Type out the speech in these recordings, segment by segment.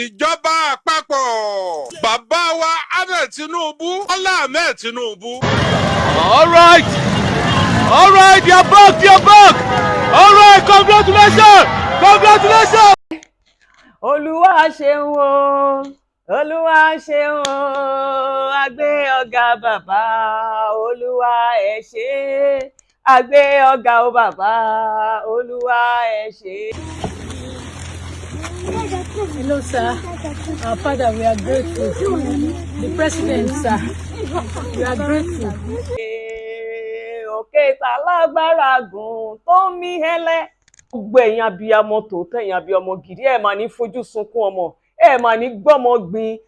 Ìjọba àpapọ̀, bàbá wa Ahmed Tinubu, Bọ́lá Ahmed Tinubu. All right. All right, they are back, they are back. All right, congratulations. Congratulations. Olúwa ṣeun o, Olúwa ṣeun o, a gbé ọ ga, bàbá. Olúwa, ẹ ṣé. A gbé ọ ga o, bàbá. Olúwa, ẹ ṣé. Hello, sir. Our father, we are grateful. The president, sir, we are grateful. Òkè tá lágbára gùn tó ń mí hẹ́lẹ́. Gbogbo ẹ̀yin abiyamọ tòótọ́, ẹ̀yin abiyamọ gidi, ẹ̀ máa ní fojú sunkún ọmọ, ẹ̀ máa ní gbọ́mọ gbin.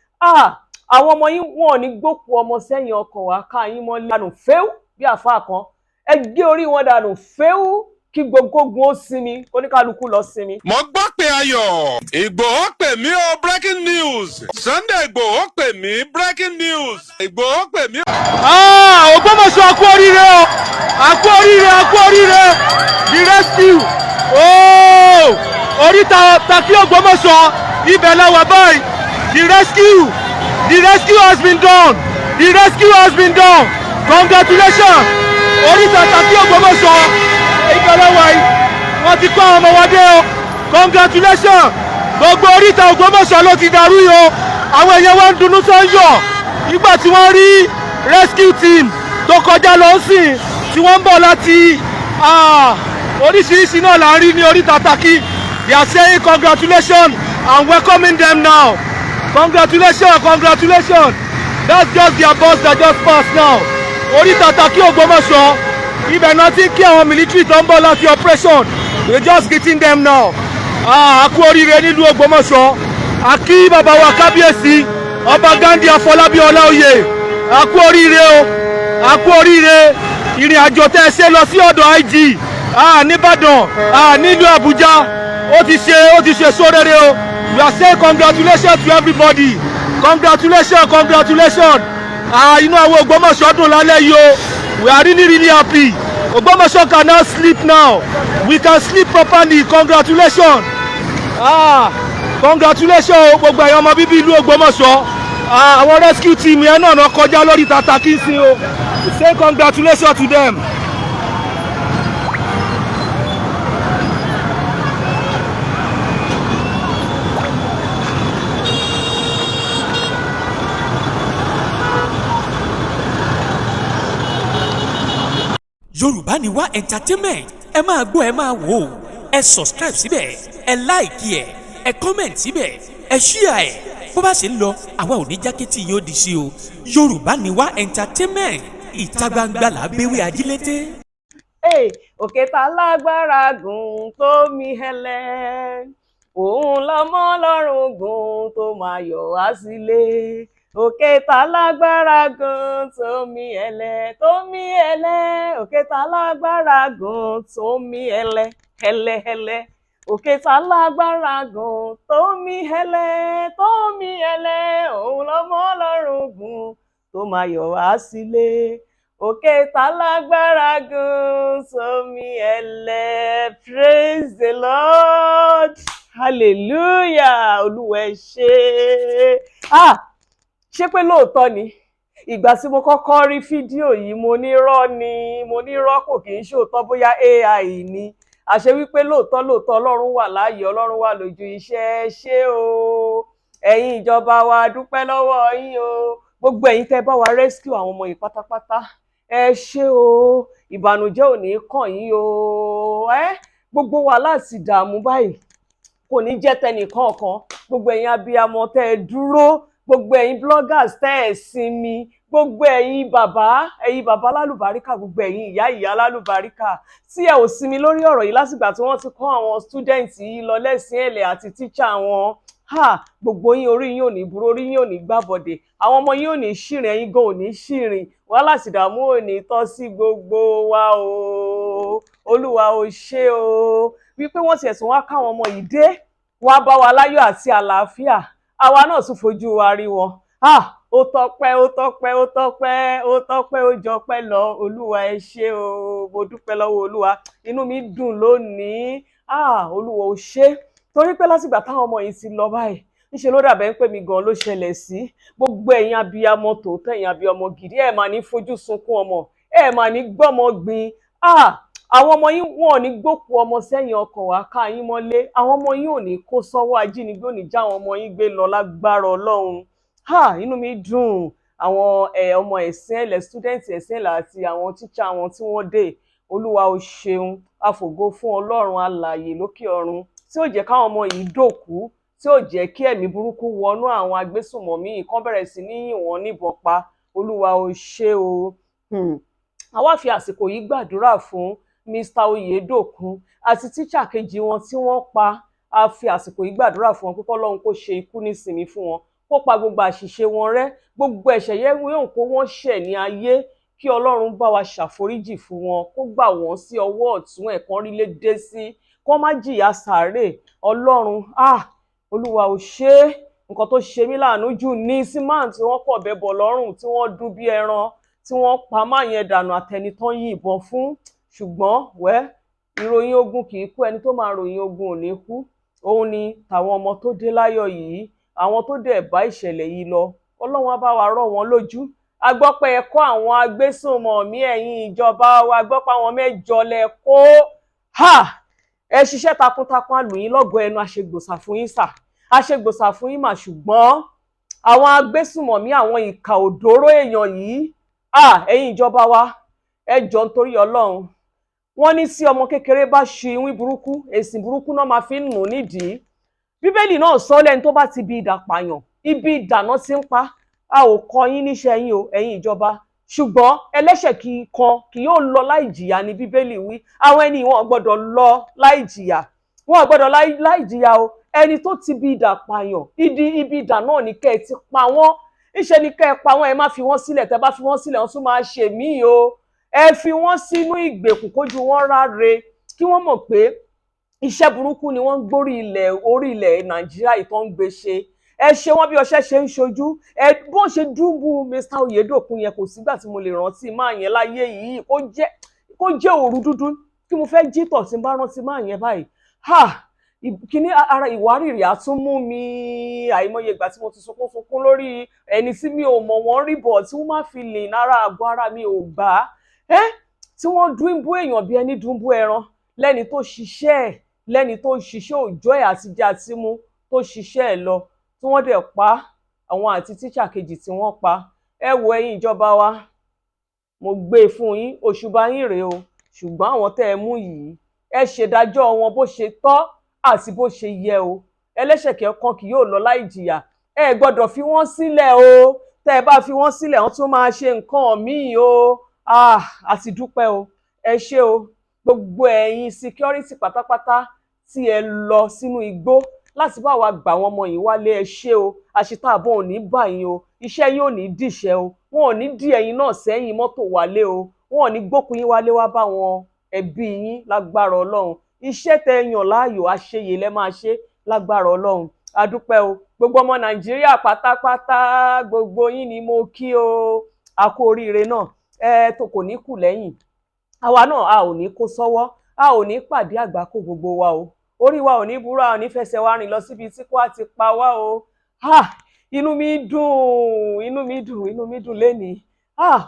Àwọn ọmọ yín, wọn ò ní gbókù ọmọ sẹ́yìn ọkọ̀ wá ká yín mọ́ lánàá fẹ́ù bí àfa kan. Ẹ gé orí wọn dànù fẹ́ù, kí gbogbo ó sinmi, kóníkálukú lọ sinmi. Mo gbọ́ pé ayọ̀ Ìgbòho pè mí o. Breaking news: Sunday Ìgbòho pè mí. Breaking news: Ìgbòho pè mí. Ah, Ògbómọ̀ṣọ́, a kú oríire o. A kú oríire, a kú oríire. The rescue. Oh, oríta Takí Ògbómọ̀ṣọ́, ibẹ̀ la wà báyìí. The rescue. The rescue has been done. The rescue has been done. Congratulations. Oríta Takí Ògbómọ̀ṣọ́, ibẹ̀ la wà yìí. Wọ́n ti kó àwọn ọmọ wa dé o. Congratulations. Gbogbo oríta Ògbómọ̀ṣọ́ ló ti dàrú yìí o. Àwọn èèyàn wa ń dunnú tó ń yọ̀ nígbà tí wọ́n rí rescue team tó kọjá lọ sí, tí wọ́n ń bọ̀ láti oríṣiríṣi náà là ń rí ní oríta Takí. They are saying congratulations and welcoming them now. Congratulations, congratulations. That's just their bus that just passed now. Oríta Takí Ògbómọ̀ṣọ́, ibẹ̀ náà ti ń kí àwọn military tó ń bọ̀ láti operation. They just greeting them now. A kú oríire nílùú Ògbómọ̀ṣọ́. A kí bàbá wa kábíyèsí, Ọba Ghandi Afọlábí Ọláoyè. A kú oríire o, a kú oríire. Ìrìn àjò tẹ́ ẹ ṣe lọ sí ọ̀dọ̀ IG nìbàdàn, nílùú Àbújá, ó ti ṣe sóréré o. We are saying congratulations to everybody. Congratulations, congratulations. Inú àwọn Ògbómọ̀ṣọ́ dùn lálẹ́ yìí o. We are really, really happy. Ògbómọ̀ṣọ́ can now sleep now. We can sleep properly. Congratulations. Congratulations o, gbogbo ẹ̀yàn ọmọ bíbí ìlú Ògbómọ̀ṣọ́. Àwọn rescue team yẹn náà kọjá lórí Takí sí o. We say congratulations to them. Yorùbá Ni Wá Entertainment, ẹ máa gbọ́, ẹ máa wò ó. Ẹ subscribe síbẹ̀, ẹ like ẹ, ẹ comment síbẹ̀, ẹ share ẹ. Bó bá ṣe ń lọ, àwa ò ní jákẹ́tì yóò di sí o. Yorùbá Ni Wá Entertainment, ìta gbangba là bẹ́wẹ́ ajílété. Hey, òkè tá lágbára gùn tó mí hẹlẹ, òun lọmọ Ọlọ́run gùn tó máa yọ̀ wá sílé. Òkè tá lágbára gùn tó mí hẹlẹ, tó mí hẹlẹ. Òkè tá lágbára gùn tó mí hẹlẹ hẹlẹ hẹlẹ. Òkè tá lágbára gùn tó mí hẹlẹ, tó mí hẹlẹ, òun lọmọ Ọlọ́run gùn tó máa yọ̀ wá sílé. Òkè tá lágbára gùn sómi ẹlẹ. Praise the Lord, hallelujah. Olúwa, ẹ ṣé. Ah, ṣé pé lóòótọ́ ni? Ìgbà tí mo kọ́kọ́ rí fídíò yìí, mo ní rọ́ ni, mo ní rọ́, kò kì í ṣòótọ́, bóyá AI ni. Àṣẹ wípé lóòótọ́ lóòótọ́, Ọlọ́run wà láàyè, Ọlọ́run wà lójú iṣẹ́. Ṣé o, ẹ̀yin ìjọba wa, dúpẹ́ lọ́wọ́ yín o. Gbogbo ẹ̀yin tẹ́ bá wa rescue àwọn ọmọ yìí pátápátá, ẹ ṣé o. Ìbànújẹ́ ò ní kàn yín o. Ẹ gbogbo wa láti dààmú báyìí kò ní jẹ́ tẹnìkan kan. Gbogbo ẹ̀yin abiyamọ tẹ́ ẹ dúró, gbogbo ẹ̀yin bloggers tẹ́ ẹ sinmi, gbogbo ẹ̀yin bàbá, ẹ̀yin bàbá lálùbáríkà, gbogbo ẹ̀yin ìyá, ìyá lálùbáríkà tí ẹ ò sinmi lórí ọ̀rọ̀ yìí látìgbà tí wọ́n ti kọ́ àwọn student yìí lọ lẹ́sìn ẹ̀lẹ̀ àti teacher wọn, ha, gbogbo yín, orí yín ò ní burú, orí yín ò ní gbàbọ̀dè, àwọn ọmọ yín ò ní ṣìrìn, ẹ̀yin gan ò ní ṣìrìn. Wàhálà sì dààmú ò ní tọ́ sí gbogbo wa o. Olúwa, ò ṣé o, wípé wọ́n tiẹ̀ tún wá káwọn ọmọ yìí dé wá bá wa láyọ̀ àti àlàáfíà. Àwa náà tún fojú wa rí wọn. Ah, ó tọ́pẹ́, ó tọ́pẹ́, ó tọ́pẹ́, ó tọ́pẹ́, ó jọpẹ́ lọ. Olúwa, ẹ ṣé o. Mo dúpẹ́ lọ́wọ́ Olúwa, inú mi dùn lónìí. Ah, Olúwa, ò ṣé, torí pé látìgbà táwọn ọmọ yìí ti lọ báyìí Ńṣe ló dàbẹ́ ń pè mí gan ló ṣẹlẹ̀ sí. Gbogbo ẹ̀yin abiyamọ tòótọ́, ẹ̀yin abiyamọ gidi, ẹ̀ máa ní fojú sunkún ọmọ, ẹ̀ máa ní gbọ́mọ gbin. Àwọn ọmọ yín, wọn ò ní gbókù ọmọ sẹ́yìn ọkọ̀ wá ká yín mọ́lé. Àwọn ọmọ yín ò ní kó sọ́wọ́ ajínigbé, ò ní já àwọn ọmọ yín gbé lọ lágbára Ọlọ́run. Inú mi dùn. Àwọn ọmọ ẹ̀sìn ẹ̀lẹ̀, student ẹ̀sìn ẹ̀lẹ̀ àti àwọn tíṣà wọn tí wọ́n dé, Olúwa ó ṣeun. Àfògo fún Ọlọ́run alààyè lókè ọ̀run tí ó jẹ́ káwọn ọmọ yìí dòkú, tí ó jẹ́ kí ẹ̀mí burúkú wọnú àwọn agbésùnmọ̀mí yìí kán bẹ̀rẹ̀ sí ní yìn wọ́n níbọn pa. Olúwa ó ṣe o. A wá fi àsìkò yìí gbàdúrà fún Mr. Oyedokun àti tíṣà kejì wọn tí wọ́n pa. A fi àsìkò yìí gbàdúrà fún wọn pé k'Ọlọ́run kó ṣe ikú nísinmi fún wọn, kó pa gbogbo àṣìṣe wọn rẹ́, gbogbo ẹ̀ṣẹ̀ yẹn yóò kó wọ́n ṣẹ̀ ní ayé, kí Ọlọ́run bá wa ṣàforíjì fún wọn, kó gbà wọ́n sí ọwọ́ ọ̀tún ẹ̀, kán rí lé dé sí, kó má jìyà sàárè. Ọlọ́run, Olúwa ò ṣe é. Nǹkan tó ṣe mí láàánú jù ní símáǹ tí wọ́n kọ̀ bẹ́ bọ̀ lọ́rùn, tí wọ́n dún bí ẹran, tí wọ́n pa má yẹn dànù, àtẹnitán yìnbọn fún. Ṣùgbọ́n wẹ́, ìròyìn ogun kì í kú, ẹni tó máa ròyìn ogun ò ní kú. Òun ni tàwọn ọmọ tó dé láyọ̀ yìí, àwọn tó dẹ̀ bá ìṣẹ̀lẹ̀ yìí lọ, Ọlọ́run á bá wa rọ̀ wọ́n lójú. A gbọ́ pé ẹ kó àwọn agbésùnmọ̀mí, ẹ̀yin ìjọba wa, gbọ́ pé àwọn 8 lẹ kó. Ẹ ṣiṣẹ́ takuntakun, a lù yín lọ́gọ̀ọ́ ẹnu, àṣegbòsà fún yín sà, àṣegbòsà fún yín mà. Ṣùgbọ́n àwọn agbésùnmọ̀mí, àwọn ìkà òdòró èèyàn yìí, ẹ̀yin ìjọba wa, ẹ jọ̀ọ́ nítorí Ọlọ́run. Wọ́n ní tí ọmọ kékeré bá ṣu ìwín burúkú, èsì burúkú náà máa fi ń nù nídìí. Bíbélì náà sọ, lẹ́ni tó bá ti bi idà pààyàn, ibi ìdáná ti ń pa. A ò kọ yín níṣẹ́ yín o, ẹ̀yin ìjọba, ṣùgbọ́n ẹlẹ́ṣẹ̀ kì í kan kì yóò lọ láì jìyà ní Bíbélì wí. Àwọn ẹni wọn gbọ́dọ̀ lọ láì jìyà, wọn gbọ́dọ̀ láì jìyà o. Ẹni tó ti bi idà pààyàn, ibi idà náà ní kẹ́ ẹ ti pa wọ́n. Ńṣe ni kẹ́ ẹ pa wọ́n, ẹ má fi wọ́n sílẹ̀. Tẹ́ bá fi wọ́n sílẹ̀, wọ́n tún máa ṣe míì o. Ẹ fi wọ́n sínú ìgbèkùn, kójú wọn ráre, kí wọ́n mọ̀ pé iṣẹ́ burúkú ni wọ́n ń gbórí ilẹ̀ orí ilẹ̀ Nàìjíríà ìtàn ń gbé ṣe. Ẹ ṣe wọ́n bí ọṣẹ ṣe ń ṣojú ẹ. Bó ṣe dúnbù Mr. Oyedokun yẹn, kò sígbà tí mo lè rántí máa yẹn láyé yìí. Kó jẹ́ òru dúdú kí mo fẹ́ jí tọ̀, tí n bá rántí máa yẹn báyìí, ha, kíní ara ìwárìrì á tún mú mi. Àìmọye ìgbà tí mo ti sunkún sunkún lórí ẹni tí mi ò mọ̀ wọ́n rí bọ̀, tí wọ́n má fi lè nára àgọ́ ara mi ò gbà á ẹ́, tí wọ́n dúnbú èèyàn bí ẹni dúnbú ẹran, lẹ́ni tó ṣiṣẹ́ ẹ̀, lẹ́ni tó ṣiṣẹ́ òòjọ́ ẹ̀ àtijọ́ àti mú tó ṣiṣẹ́ ẹ̀ lọ, tí wọ́n dẹ̀ pa àwọn àti tíṣà kejì tí wọ́n pa. Ẹ wo, ẹ̀yin ìjọba wa, mo gbé e fún yín, òṣùbà yín rèé o. Ṣùgbọ́n àwọn tẹ́ ẹ mú yìí, ẹ ṣèdájọ́ wọn bó ṣe tọ́ àti bó ṣe yẹ o. Ẹlẹ́ṣẹ̀ kan kì yóò lọ láì jìyà. Ẹ gbọ́dọ̀ fi wọ́n sílẹ̀ o. Tẹ́ ẹ bá fi wọ́n sílẹ̀, wọ́n tún máa ṣe nǹkan míì o. Àti dúpẹ́ o, ẹ ṣé o. Gbogbo ẹ̀yin security pátápátá tí ẹ lọ sínú igbó láti bá wa gbà wọn ọmọ yìí wálé, ẹ ṣé o. Àṣetá àbọ̀ ò ní bà yín o. Iṣẹ́ yín ò ní dìṣẹ́ o. Wọn ò ní dí ẹ̀yin náà sẹ́yìn mọ́tò wálé o. Wọn ò ní gbókun yín wálé wá bá wọn ẹbí yín lágbára Ọlọ́run. Iṣẹ́ tẹ yàn láàyò, àṣeyè lẹ máa ṣe lágbára Ọlọ́run. Adúpẹ́ o. Gbogbo ọmọ Nàìjíríà pátápátá, gbogbo yín ni mo kí o. A kú oríire náà. Ẹ tó kò ní kù lẹ́yìn àwa náà, a ò ní kó sọ́wọ́, a ò ní pàdé àgbákò gbogbo wa o. Orí wa ò ní burú, a ò ní fẹsẹ̀ wa rìn lọ síbi tí kò á ti pa wá o. Inú mi dùn, inú mi dùn, inú mi dùn lénìí.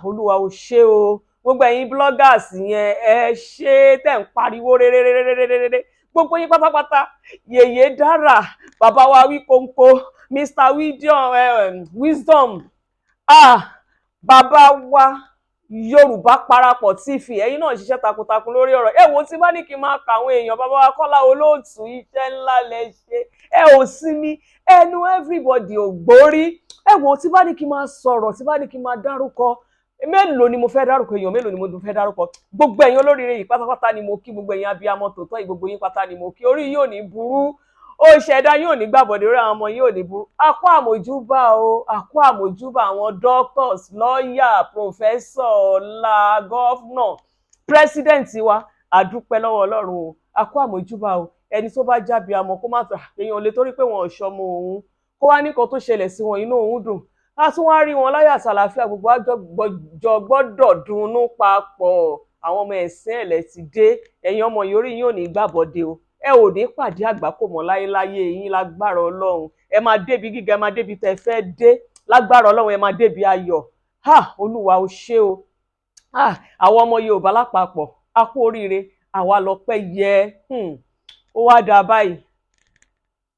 Olúwa ò ṣe o. Gbogbo ẹ̀yin bloggers yẹn, ẹ ṣé tẹ̀ ń pariwo réréréréréré. Gbogbo yín pátápátá, Yèyé Dára, bàbá wa wí kóńkó, Mr. Wisdom, bàbá wa Yorùbá Parapọ̀ TV, ẹ̀yin náà ṣiṣẹ́ takuntakun lórí ọ̀rọ̀. Ẹ wo, tí bá ní kí n máa kà àwọn èèyàn, bàbá wa Kọ́lá Olóòtú, iṣẹ́ ńlá lẹ ṣe. Ẹ ò sinmi ẹnu, everybody ò gbórí. Ẹ wo, tí bá ní kí n máa sọ̀rọ̀, tí bá ní kí n máa dárúkọ, mélòó ni mo fẹ́ dárúkọ? Èèyàn mélòó ni mo fẹ́ dárúkọ? Gbogbo ẹ̀yin olóríire yìí pátápátá ni mo kí. Gbogbo ẹ̀yin abiyamọ tòótọ́ yìí, gbogbo yín pátá ni mo kí. Orí yóò ní burú ó, ṣẹ̀dá yóò ní gbàbọ̀dé, orí àwọn ọmọ yóò ní burú. A kó àmójúbà o, a kó àmójúbà àwọn doctors, lawyer, professor, ọ̀la governor, president wa. Àdúpẹ́ lọ́wọ́ Ọlọ́run o. A kó àmójúbà o. Ẹni tó bá jábí amọ, kó má tà èèyàn lè torí pé wọn ò ṣọmọ òun, kó wá nìkan tó ṣẹlẹ̀ sí wọn, inú òun dùn, a tún wá rí wọn láyọ̀ àtàlàáfíà. Gbogbo àjọ gbọ́dọ̀ dunnú papọ̀. Àwọn ọmọ ẹ̀sìn ẹ̀lẹ̀ ti dé. Ẹ̀yin ọmọ yìí, orí yín ò ní gbàbọ̀dé o. Ẹ ò ní pàdé àgbákò mọ́ láyéláyé yín lágbára Ọlọ́run. Ẹ máa débi gíga, ẹ máa débi tẹ́ fẹ́ dé lágbára Ọlọ́run, ẹ máa débi ayọ̀. Ha, Olúwa, o ṣé o. Ah, àwọn ọmọ Yorùbá lápapọ̀, a kú oríire, àwa lọ́pẹ́ yẹ. Ó wá dáa báyìí,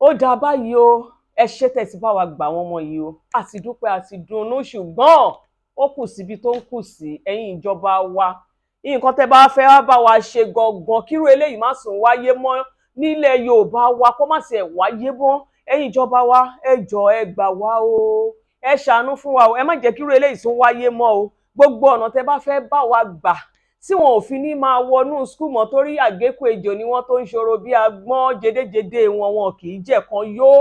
ó dáa báyìí o. Ẹ ṣé tẹ́ ti bá wa gbà wọ́n ọmọ yìí o. Àti dúpẹ́, àti dunnú, ṣùgbọ́n ó kù síbi tó ń kù sí. Ẹ̀yin ìjọba wa, nǹkan tẹ́ bá fẹ́ wá bá wa ṣe gangan, kírú eléyìí má sùn wáyé mọ́ nílẹ̀ Yorùbá wa, kó má tiẹ̀ wáyé mọ́. Ẹ̀yin ìjọba wa, ẹ jọ̀ọ́, ẹ gbà wá o, ẹ ṣàánú fún wa o. Ẹ má jẹ́ kírú eléyìí tún wáyé mọ́ o. Gbogbo ọ̀nà tẹ́ bá fẹ́ bá wa gbà tí wọn ò fi ní máa wọnú school mọ́, torí àgékù ejò ni wọ́n tó ń ṣòro bí agbọ́n jedéjedé wọn, wọn kì í jẹ́ kan yó.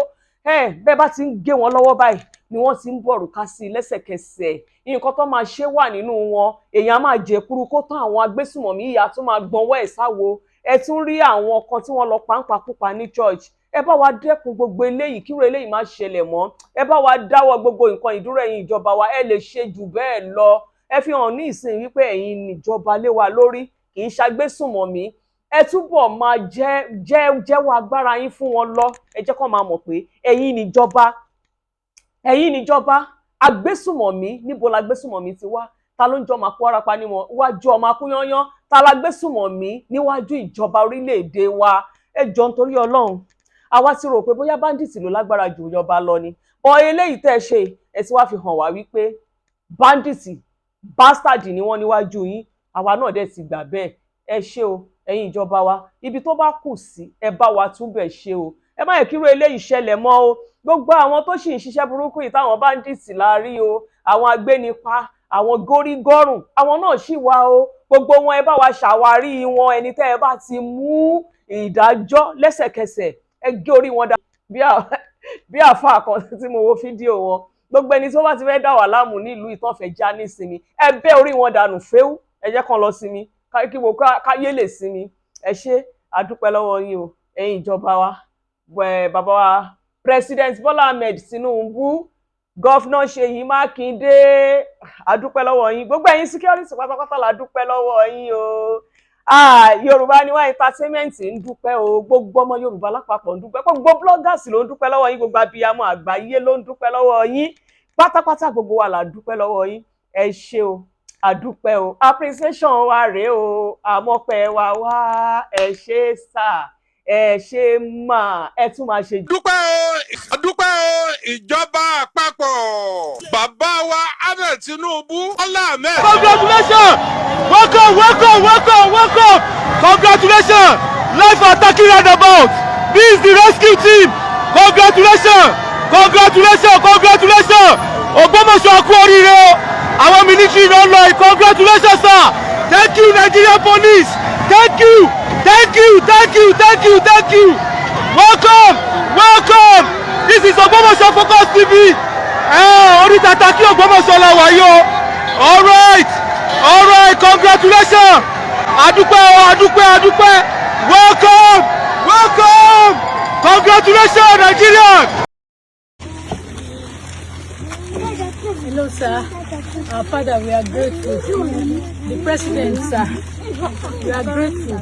Bẹ́ẹ̀ bá ti ń gé wọn lọ́wọ́ báyìí ni wọ́n ti ń bọ̀rù ká sí i lẹ́sẹ̀kẹsẹ̀. Nǹkan tó máa ṣe wà nínú wọn. Èèyàn á máa jẹ̀kuru kó tán, àwọn agbésùmọ̀mí ìyá tún máa gbọ́nwọ́ ẹ̀ sáwo. Ẹ tún rí àwọn kan tí wọ́n lọ pàǹpàkúpa ní church. Ẹ bá wa dẹ́kun gbogbo eléyìí, kíró eléyìí má ṣẹlẹ̀ mọ́. Ẹ bá wa dáwọ́ gbogbo nǹkan ìdúró. Ẹ̀yin ìjọba wa, ẹ lè ṣe jù bẹ́ẹ̀ lọ. Ẹ fi hàn ní ìsìn wípé ẹ̀yin níjọba lé wa lórí, kì í ṣagbésùmọ̀mí. Ẹ túbọ̀ máa jẹ́ jẹ́ jẹ́wọ́ agbára yín fún wọn lọ. Ẹ jẹ́ kó máa mọ̀ pé ẹ̀yin níjọba, ẹ̀yin níjọba. Agbésùmọ̀mí, níbo la gbésùmọ̀mí ti wá? Ta ló ń jọ máa kó arapa níwájú ọmọ akúyányán? Ta la gbésùmọ̀mí níwájú ìjọba orílẹ̀-èdè wa? Ẹ jọ, nítorí Ọlọ́run, àwa ti rò pé bóyá bandit ló lágbára jù ìjọba lọ ni bọ́. Eléyìí tẹ́ ẹ ṣe, ẹ ti wá fi hàn wá wípé bandit bastard ni wọ́n níwájú yín. Àwa náà dẹ̀ ti gbà bẹ́ẹ̀. Ẹ ṣé o, ẹ̀yin ìjọba wa. Ibi tó bá kù sí, ẹ bá wa túbẹ̀ ṣe o. Ẹ má yẹ kírú eléyìí ṣẹlẹ̀ mọ́ o. Gbogbo àwọn tó sì ń ṣiṣẹ́ burúkú yìí, táwọn bandit la rí o, àwọn agbénipa, àwọn górígọ́rùn, àwọn náà sì wà o. Gbogbo wọn, ẹ bá wa ṣàwárí wọn. Ẹni tẹ́ ẹ bá ti mú, ìdájọ́ lẹ́sẹ̀kẹsẹ̀, ẹ gé orí wọn dá bí àáfàá kan tí mo wo fídíò wọn. Gbogbo ẹni tó bá ti fẹ́ dà wà láàmú nílùú ìtọ́fẹ́ já nísinmi, ẹ bẹ́ orí wọn dànù fẹ́ú. Ẹ jẹ́ kán lọ sinmi, kí wo káyé lè sinmi. Ẹ ṣé, àdúpẹ́ lọ́wọ́ yín o, ẹ̀yin ìjọba wa. Bàbá wa President Bola Ahmed Tinubu, Governor Ṣèyí Mákindé, àdúpẹ́ lọ́wọ́ yín. Gbogbo ẹ̀yin security pátápátá la dúpẹ́ lọ́wọ́ yín o. Yorùbá ni wá entertainment ń dúpẹ́ o. Gbogbo ọmọ Yorùbá lápapọ̀ ń dúpẹ́, gbogbo bloggers ló ń dúpẹ́ lọ́wọ́ yín, gbogbo abiyamọ àgbáyé ló ń dúpẹ́ lọ́wọ́ yín pátápátá. Gbogbo wa là dúpẹ́ lọ́wọ́ yín. Ẹ ṣé o, àdúpẹ́ o. Appreciation wa rèé o, àmọ́pẹ́ wa wá. Ẹ ṣé sà, ẹ ṣé mà, ẹ tún máa ṣe. Dúpẹ́ o, dúpẹ́ o. Ìjọba àpapọ̀, bàbá wa Ahmed Tinubu, Bọ́lá Ahmed. Congratulations! Welcome, welcome, welcome, welcome! Congratulations! Live at Takí roundabout. This is the rescue team. Congratulations! Congratulations! Congratulations! Ògbómọ̀ṣọ́, kú oríire o. Àwọn military ló ń lọ yìí. Congratulations, sir! Thank you, Nigerian police. Thank you! Thank you! Thank you! Thank you! Thank you! Welcome! Welcome! This is Ògbómọ̀ṣọ́ Focus TV. Ẹ oríta Takí Ògbómọ̀ṣọ́ la wà yìí o. All right! All right! Congratulations! Adúpẹ́ o, adúpẹ́, adúpẹ́. Welcome! Welcome! Congratulations, Nigerians! Hello, sir. Our father, we are grateful. The president, sir, we are grateful.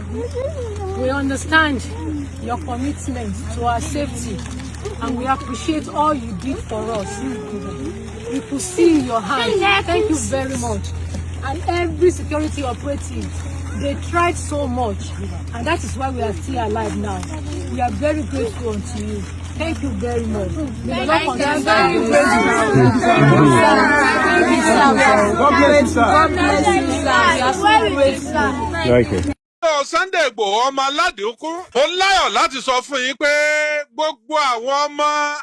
We understand your commitment to our safety and we appreciate all you did for us. We could see your hand. Thank you very much. And every security operative, they tried so much, and that is why we are still alive now. We are very grateful unto you. Thank you very much. May the Lord continue to bless you. Thank you, sir. God bless you, sir. God bless you, sir. We are so grateful. Thank you. Sunday Igboho ọmọ aládìkún ó láyọ̀ láti sọ fún yín pé gbogbo àwọn ọmọ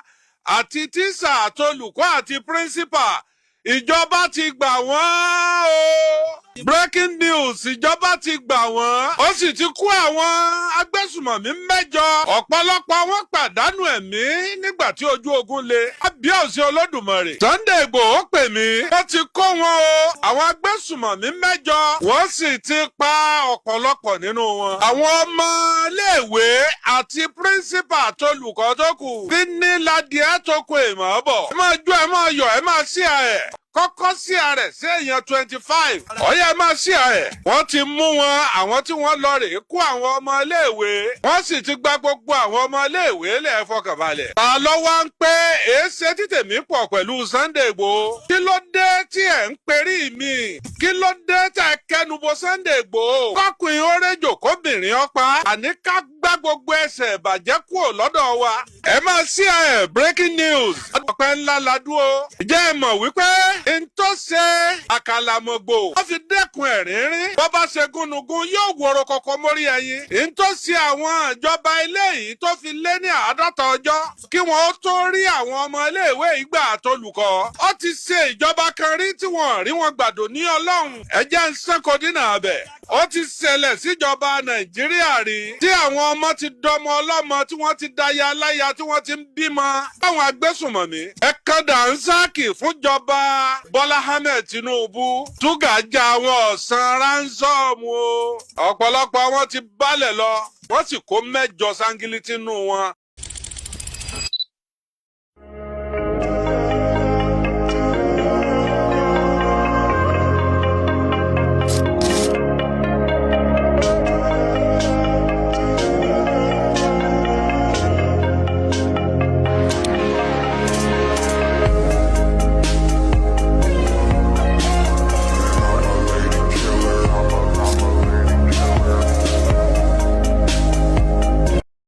àti tíṣà àtolùkọ́ àti principal, ìjọba ti gbà wọ́n o. Breaking news, ìjọba ti gbà wọ́n, ó sì ti kó àwọn agbésùmọ̀mí mẹ́jọ. Ọ̀pọ̀lọpọ̀ wọn pàdánù ẹ̀mí nígbà tí ojú ogun le. Kábíyèsí Olódùmarè. Sunday Igboho pè mí, wọ́n ti kó wọn o, àwọn agbésùmọ̀mí mẹ́jọ, wọ́n sì ti pa ọ̀pọ̀lọpọ̀ nínú wọn. Àwọn ọmọ iléèwé àti principal àtolùkọ́ tó kù bí ní ládìí tó kó èèmọ̀ bọ̀. Ẹ máa jó, ẹ máa yọ̀, ẹ máa sí ẹ̀. Kọ́kọ́ share rẹ̀ sí èèyàn 25. Ọ̀yẹ́, máa share ẹ̀. Wọ́n ti mú wọn, àwọn tí wọ́n lọ rèé kó àwọn ọmọ iléèwé. Wọ́n sì ti gba gbogbo àwọn ọmọ iléèwé lẹ̀, fọkànbalẹ̀. Ta ló wá ń pé èéṣe tí tèmi pọ̀ pẹ̀lú Sunday Igboho? Kí ló dé tí ẹ̀ ń perí mi? Kí ló dé tẹ̀ kẹnubo Sunday Igboho? Kọkùnrin ó réjò kóbìnrin ọ̀pá. Àní ká gbá gbogbo ẹsẹ̀ ìbàjẹ́ kúrò lọ́dọ̀ wa. Ẹ máa share ẹ̀, breaking news. Ọpẹ́ ńlá la dúró. Ǹjẹ́ ẹ mọ̀ wípé n tó ṣe àkàlàmọ̀gbò, wọ́n fi dẹ́kun ẹ̀rín rín. Bọ́ bá ṣe gúnugún, yóò wòrò kọ̀kọ́ mórí ẹyin. N tó ṣe àwọn ìjọba eléyìí tó fi lé ní 50 ọjọ́ kí wọ́n ó tó rí àwọn ọmọ iléèwé ìgbà àtolùkọ́. Ó ti ṣe ìjọba kan rí tí wọ́n rí wọn gbàdò ní Ọlọ́run. Ẹ jẹ́ ń sẹ́kọ̀ọ́ dínà abẹ̀. Ó ti ṣẹlẹ̀ síjọba Nàìjíríà rí tí àwọn ọmọ ti dọmọ ọlọ́mọ, tí wọ́n ti daya aláya, tí wọ́n ti ń bímọ. Báwọn agbésùnmọ̀mí ẹ kan dànsákì fúnjọba Bọ́lá Ahmed Tinubu. Túgà já àwọn ọ̀sán ransom o. Ọ̀pọ̀lọpọ̀ wọn ti balẹ̀ lọ, wọ́n sì kó mẹ́jọ sángílítì nù wọn.